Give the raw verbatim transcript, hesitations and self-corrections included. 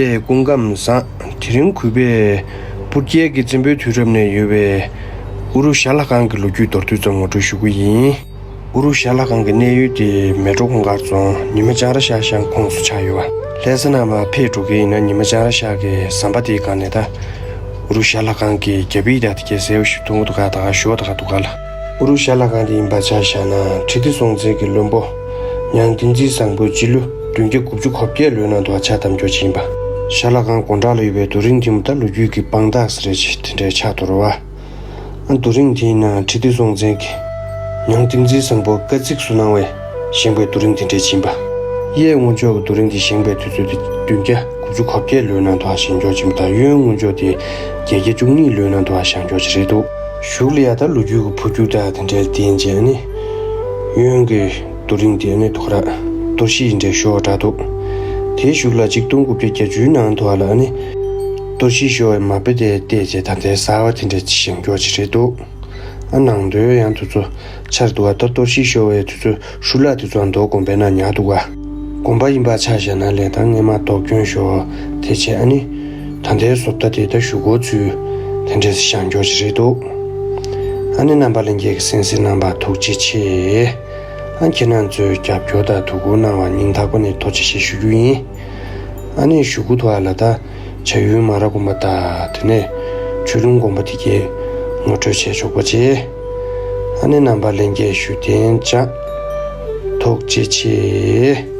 པའི་སྐུ་ཁམས་བཟང་། དེ་རིང་གུས་པས་སྤུར་རྒྱལ་གྱི་བཙན་པོའི་དུས་རབས་ནས་ཡོད་པའི་ཨུ་རུ་ཞྭ་ལྷ་ཁང་གི་ལོ་རྒྱུས་མདོར་བསྡུས་ཙམ་ངོ་སྤྲོད་ཞུ་གི་ཡིན། ཨུ་རུ་ཞྭ་ལྷ་ཁང་གི་གནས་ཡུལ་དེ་མལ་གྲོ་གུང་དཀར་རྫོང་ཉི་མ་ལྕང་ར་ཤར་ཤང་ཁོངས་སུ་ཆགས་ཡོད་པ། ལྷ་ས་ནས་མར་ཕེབས་འགྲོ་མཁན་ཡིན་ན་ཉི་མ་ལྕང་ར་ཤར་གྱི་ཟམ་པ་དེའི་སྒང་ནས་ད་ཨུ་རུ་ཞྭ་ལྷ་ཁང་གི་རྒྱབ་ཡིག་དང་དེ་གའི་གསལ་པོ་ཞིག་མཐོང་གི་འདུག་ག་ད་ག་ཞུ་བ་ད་ག་འདུག་ག་ལ། ཨུ་རུ་ཞྭ་ལྷ་ཁང་དེ་ཡིན་པ་ཆ་བཞག་ན་ཁྲི་ལྡེ་སྲོང་བཙན་གྱི་བློན་པོ་ཉང་ཏིང་འཛིན་བཟང་པོ་སྤྱི་ལོ་བདུན་བརྒྱ་དགུ་བཅུ་གོ་བརྒྱད་ལོའི་ནང་དུ་ཕྱག་བཏབ་མགྱོགས་ཅིག་ཡིན་པ། ཞྭ་ལྷ་ཁང་སྒོ་འགྲམ་ལ་ཡོད་པའི་རྡོ་རིང་དེ་མོ་ད་ལོ་རྒྱུས་ཀྱི་དཔང་རྟགས་ཟེར་རེད་ཅེས་དེ་འདྲའི་ཆགས་འདུག་ར་བ། རྡོ་རིང་དེའི་ནང་ཁྲི་ལྡེ་སྲོང་བཙན་གྱིས་ཉང་ཏིང་འཛིན་བཟང་པོ་བཀའ་གཙིགས་སུ་གནང་བས་བཞེངས་པའི་རྡོ་རིང་དེ་འདྲ་ཅིག་ཡིན་པ། གཡས་ངོས་ཕྱོགས་ཀྱི་རྡོ་རིང་དེ་བཞེངས་པའི་དུས་ཚོད་དེ་བདུན་བརྒྱ་དགུ་བཅུ་གོ་བརྒྱད་ལོའི་ནང་དུ་ཧ་བཞེངས་མགྱོགས་ཅིག་ཡིན་པ་དང་གཡོན་ངོས་ཕྱོགས་དེ་བརྒྱད་བརྒྱ་བཅུ་གཉིས་ལོའི་ནང་དུ་ཧ་བཞེངས་མགྱོགས་ཅིག་རེད་འདུག་གཞུག་ལ་ཡ་ད་ལོ་རྒྱུས་ཀྱི་འཕོ་འགྱུར་དང་དེ་འདྲའི་བརྟེན་བྱས་ནི་གཡོན་གྱི་རྡོ་རིང་དེ་ནི་དོ་ར་གཏོར་བཤིག་འདྲའི་ཤོར་བ་འདྲ་འདུག་དེའི་གཞུག་ལ་ཆིག་སྟོང་དགུ་བརྒྱ་བརྒྱད་ཅུའི་ནང་དུ་ཧ་ལ་ནི་གཏོར་བཤིག་ཤོར་བའི་མ་དཔེ་དེ་བལྟས་བྱས་ད་ལྟའི་གསར་བ་དེ་འདྲ་ཅིག་བཞེངས་མགྱོགས་ཅིག་རེད་འདུག་ཨ་ནང་དོན་ཡང་དུས་ཚོད་ཆར་འདུག་བ་ད་གཏོར་བཤིག་ཤོར་བའི་དུས་ཚོད་ཧྲུལ་ལ་དུས་ཚོད་མདོ་དགོན་པའི་ནང་ཉར་འདུག་བ། དགོན་པ་ཡིན་པ་ཆ་བཞག་ན་ལས་ད་སྔས་མ་དོག་སྐྱོན་ཤོར་དེ་བྱས་ཨ་ནི་ད་ལྟའི་བཟོ་ལྟ་དེ་ད་གཞུག་གུ་ཚུད་དེ་འདྲས་བཞེངས་མགྱོགས་ཅིག་རེད་འདུག་ཨ་ནི་རྣམ་པ་ལྷན་རྒྱས་ཀྱིས་གསན་གཟིགས་གནང་བར་ཐུགས་རྗེ་ཆེ། ཨ་ཁྱེད་རང་ཚོས་རྒྱབ་སྐྱོར་དང་དོ་ཁུར་གནང་བར་སྙིང་ཐག་པ་ནས་ཐུགས་རྗེ་ཆེ་ཞུ་རྒྱུ་ཡིན། ཨ་ནི་གཞུག་གུ་དུ་བ་ལ་ད་བྱ་ཡུལ་མ་ར་དགོན་པ་དང་དེ་ནས་ཆོས་ལུང་དགོན་པ་དེ་གའི་ངོ་སྤྲོད་བྱས་ཆོག་པ་བྱས། ཨ་ནི་རྣམ་པ་ལྷན་རྒྱས་བཞུགས་གདན་འཇགས། ཐུགས་རྗེ་ཆེ།